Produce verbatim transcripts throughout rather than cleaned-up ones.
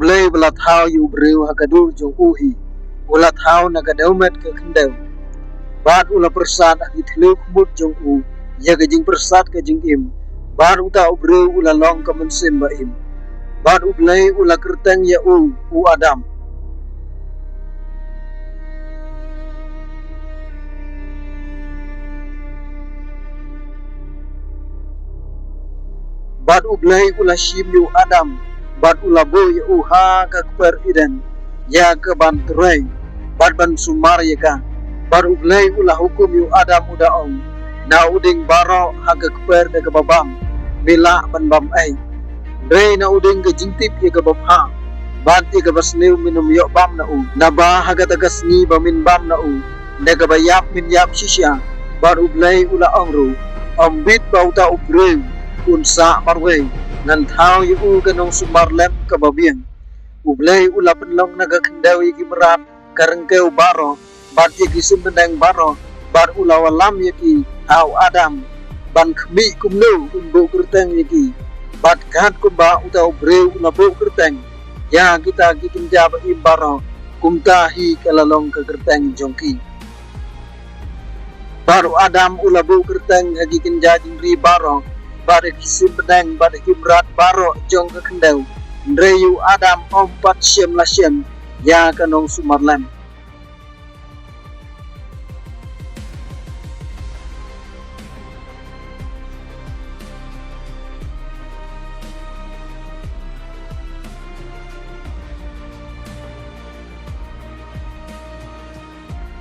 Blei ba la thaw ïa u briew ha ka dur jong u hi, u la thaw na ka dewmet ka khyndew. Bad u la pyrsad ha ki thliew khmut jong u ïa ka jingpyrsad ka jingim. Bad uta u briew u la long ka mynsiem ba im. Bad U Blei u la kyrteng ïa u, u Adam. Bad U Blei u la shim ïa u Adam, bad u la buh ïa u ha ka kper Eden, ïa ka ban trei, bad ban sumar ïa ka. Bad U Blei u la hukum ïa u Adam u da ong, na u dieng baroh ha ka kper da kaba bam, me lah ban bam ei. Hynrei na u dieng ka jingtip ïa kaba bha bad ïa kaba sniew men ym ïoh bam na u. Naba ha kata ka sngi ba men bam na u, da kaba ïap men ïap shisha. Bad U Blei u la ong ruh, ym bit ba uta u briew un sah marwei. Ngan thaw ïa u ka nongsumar lem kaba biang. U Blei u la pynlong na ka khyndew ïa ki mrad ka ryngkew baroh, bad ïa ki sim bneng baroh, bad u la wallam ïa ki ha u Adam, ban khmih kumno un buh kyrteng ïa ki. Bad katkumba uta u briew u la buh kyrteng ïa kita ki kynja ba im baroh, kumta hi ka la long ka kyrteng jong ki. Bad u Adam u la buh kyrteng ha ki kynja jingri baroh, bad ha ki sim bneng, bad ha ki mrad baroh jong ka khyndew. Hynrei ïa u Adam ym pat shym la shem ïa ka nongsumar lem.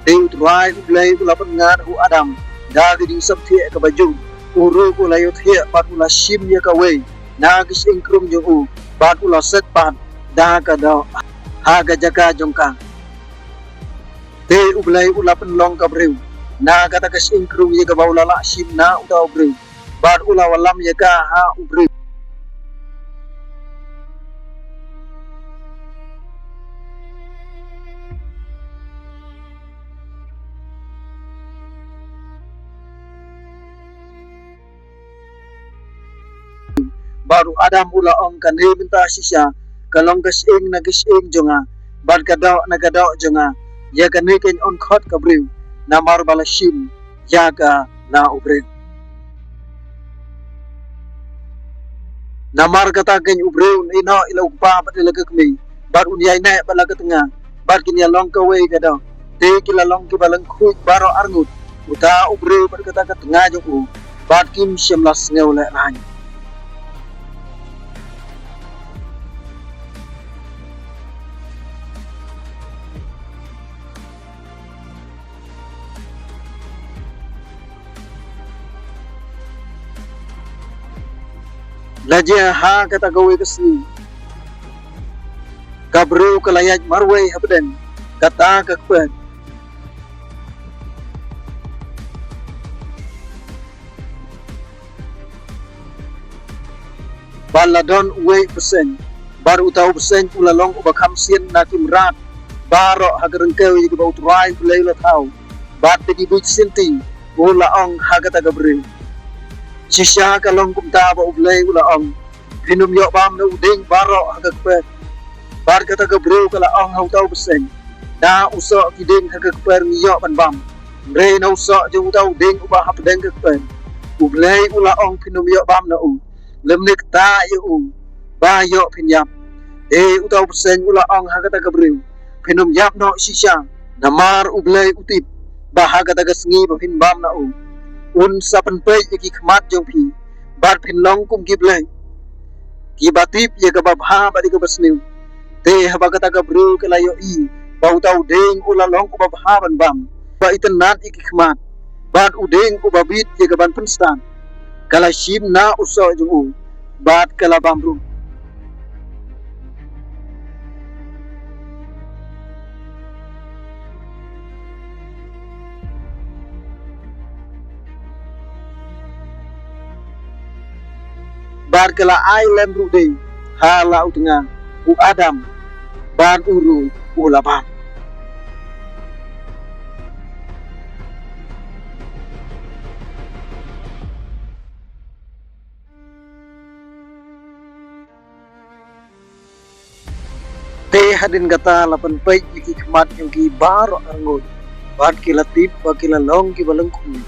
Te U Trai U Blei u la pynngat ha u Adam da ka jingsapthiah kaba jur. U ruh u la ïohthiah bad u la shim ïa kawei na ki shyieng krung jong u, bad u la set pat da ka doh ha ka jaka jong ka. Te U Blei u la pynlong ka briew na kata ka shyieng krung ïa kaba u la lah shim na uta u briew, bad u la wallam ïa ka ha u briew. Bad u Adam u la ong, kane mynta shisha ka long ka shyieng na ka shyieng jong nga, bad ka doh na ka doh jong nga. Ïa kane kan ong khot ka briew, namar ba la shim ïa ka na u briew. Namar kata kan u briew un ïehnoh ïa la u kpa bad ïa la ka kmie, bad un ïaineh bad la ka tnga, bad kin ïalong kawei ka doh. Te ki la long kiba lyngkhuid baroh arngut, uta u briew bad kata ka tnga jong u, bad kim shym la sngew lehraiñ. La jia ha kata kawei ka sngi, ka briew ka la ïaid marwei hapdeng kata ka kper. Bad la don uwei u bseiñ, bad uta u bseiñ u la long uba kham sien na ki mrad baroh ha ka ryngkew ïa kiba U Trai U Blei u la thaw. Bad da ki buit sienti u la ong ha kata ka briew. Shisha ka long kumta ba U Blei u la ong, phin ym ïoh bam na u dieng baroh ha ka kper. Bad kata ka briew ka la ong ha uta u bseiñ, na u soh ki dieng ha ka kper ngi ïoh ban bam, hynrei na u soh jong uta u dieng uba hapdeng ka kper, U Blei u la ong phin ym ïoh bam na u, lymne kta ïa u ba ïoh phin ïap. Te uta u bseiñ u la ong ha kata ka briew, phin ym ïap noh shisha, namar U Blei u tip ba ha kata ka sngi ba phin bam na u, un sa pynpeit ïa ki khmat jong phi, bad phin long kum ki blei, kiba tip ïa kaba bha bad ïa kaba sniew. Te haba kata ka briew ka la ïohi ba uta u dieng u la long uba bha ban bam, ba itynnad ïa ki khmat, bad u dieng uba bit ïa ka ban pynstad, ka la shim na u soh jong u, bad ka la bam ruh. Bad ka la ai lem ruh de ha la u tnga, u Adam, bad u ruh u la bam. Te hadien kata la pynpeit ïa ki khmat jong ki baroh arngut, bad ki la tip ba ki la long kiba lyngkhuh,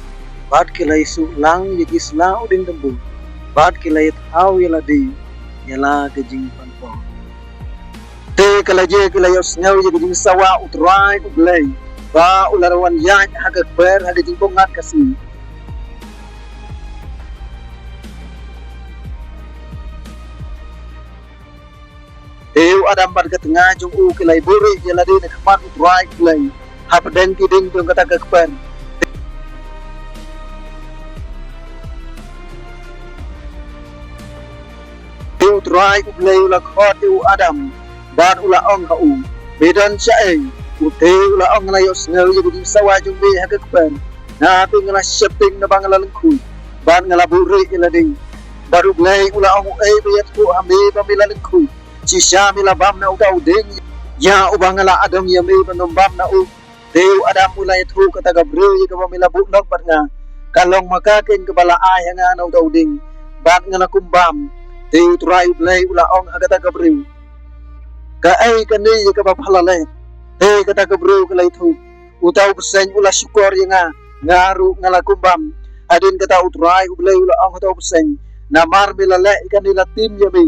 bad ki la ïasuh lang ïa ki sla u dieng tymbul, bad ki la ïathaw ïa lade ïa la ka jingpanpor. Te ka la jia ki la ïohsngew ïa ka jingsawa U Trai U Blei, ba u la wan ïaid ha ka kper ha ka jingpyngat ka sngi. Te u Adam bad ka tnga jong u ki la ïa buhrieh ïa lade na khmat U Trai U Blei, hapdeng ki dieng jong kata ka kper. Te U Trai U Blei u la khot ïa u Adam, bad u la ong ha u, me don shaei? Te u la ong, nga la ïohsngew ïa ka jingsawa jong me ha ka kper, nga te nga la sheptieng naba nga la lyngkhuh, bad nga la buhrieh ïa lade. Bad U Blei u la ong, uei ba ïathuh ha me ba me la lyngkhuh? Shisha me la bam na uta u dieng ïa uba nga la adong ïa me ban ym bam na u? Te u Adam u la ïathuh, kata ka briew ïa kaba me la buh lok bad nga, ka long ma ka keiñ kaba la ai ha nga na uta u dieng, bad nga la kum bam. Te U Trai U Blei u la ong ha kata ka briew, kaei kane ïa kaba pha la leh? Te kata ka briew ka la ïathuh, uta u bseiñ u la shukor ïa nga, nga ruh nga la kum bam. Hadien kata U Trai U Blei u la ong ha uta u bseiñ, namar me la leh ïa kane la tim ïa me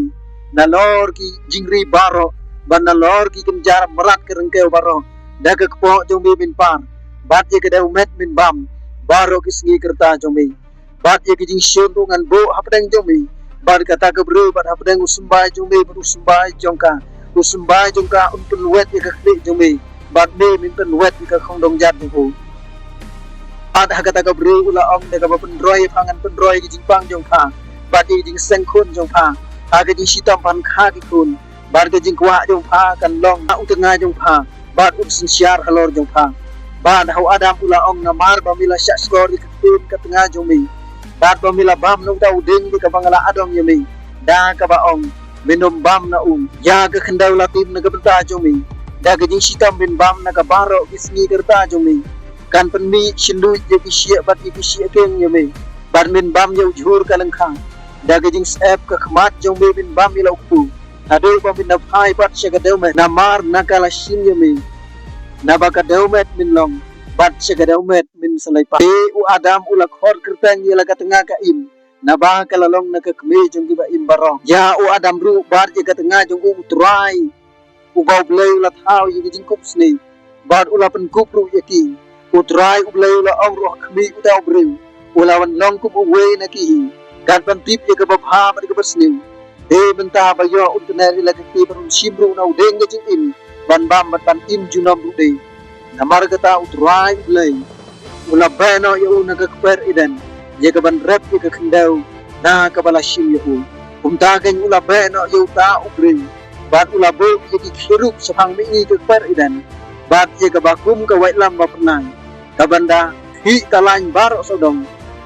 nalor ki jingri baroh, bad nalor ki kynja mrad ka ryngkew baroh, da ka kpoh jong me men par, bad ïa ka dewmet men bam baroh ki sngi ka rta jong me. Bad ïa ka jingshun ruh ngan buh hapdeng jong me bad kata ka briew, bad hapdeng u symbai jong me bad u symbai jong ka, u symbai jong ka un pynwet ïa ka khlieh jong me, bad me men pynwet ïa ka khongdong jat jong u. Bad ha kata ka briew u la ong, da kaba pynroi ïa pha ngan pynroi ïa ka jingpang jong pha, bad ïa ka jingseng khun jong pha, ha ka jingshitom phan kha ki khun, bad ka jingkwah jong pha kan long ha u tnga jong pha, bad un synshar halor jong pha. Bad ha u Adam u la ong, namar ba me la shahshkor ïa ka ktien ka tnga jong me, bad ba me la bam na uta u dieng ïa kaba nga la adong ïa me, da kaba ong, men ym bam na u, ïa ka khyndew la tim na ka bynta jong me, da ka jingshitom men bam na ka baroh ki sngi ka rta jong me. Kan pynmih shynduid ïa ki shiah bad ïa ki shiah keng ïa me, bad men bam ïa u jhur ka lyngkha. Da ka jingsep ka khmat jong me men bam ïa la u kpu, haduh ba men da phai pat sha ka dewmet, namar na ka la shim ïa me. Naba ka dewmet men long, bad sha ka dewmet men sa leit pat. Te u Adam u la khot kyrteng ïa la ka tnga Kain, naba ka la long na ka kmie jong kiba im baroh. Ïa u Adam ruh bad ïa ka tnga jong u, U Trai uba U Blei u la thaw ïa ka jingkup snieh, bad u la pynkup ruh ïa ki. U Trai U Blei u la ong ruh ha khmih uta u briew, u la wan long kum uwei na ki hi, kat ban tip ïa kaba bha bad kaba sniew. Te mynta ba ïoh un kner ïa la ka kti bad un shim ruh na u dieng ka jingim ban bam bad ban im junom ruh de. Namar kata U Trai U Blei u la beh noh ïa u na ka kper Eden, ïa ka ban rep ïa ka khyndew na kaba la shim ïa u. Kumta keiñ u la beh noh ïa uta u briew, bad u la buh ïa ki kherub shaphang mihngi ka kper Eden, bad ïa kaba kum ka waitlam ba pynai, ka ban da khih talain baroh sawdong,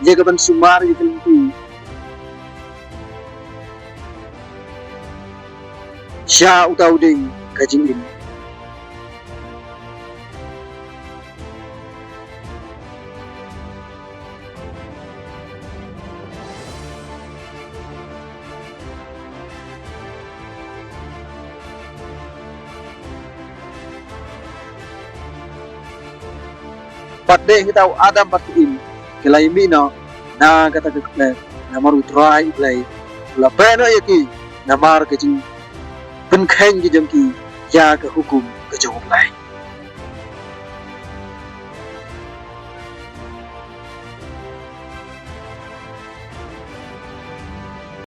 ïa ka ban sumar ïa ka lynti sha uta u dieng ka jingim. Bad dei kita u Adam bad ka Im ki la ïa mih noh na kata ka kper, namar U Trai U Blei u la beh noh ïa ki namar ka jingpynkheiñ ki jong ki ïa ka hukum ka jong U Blei.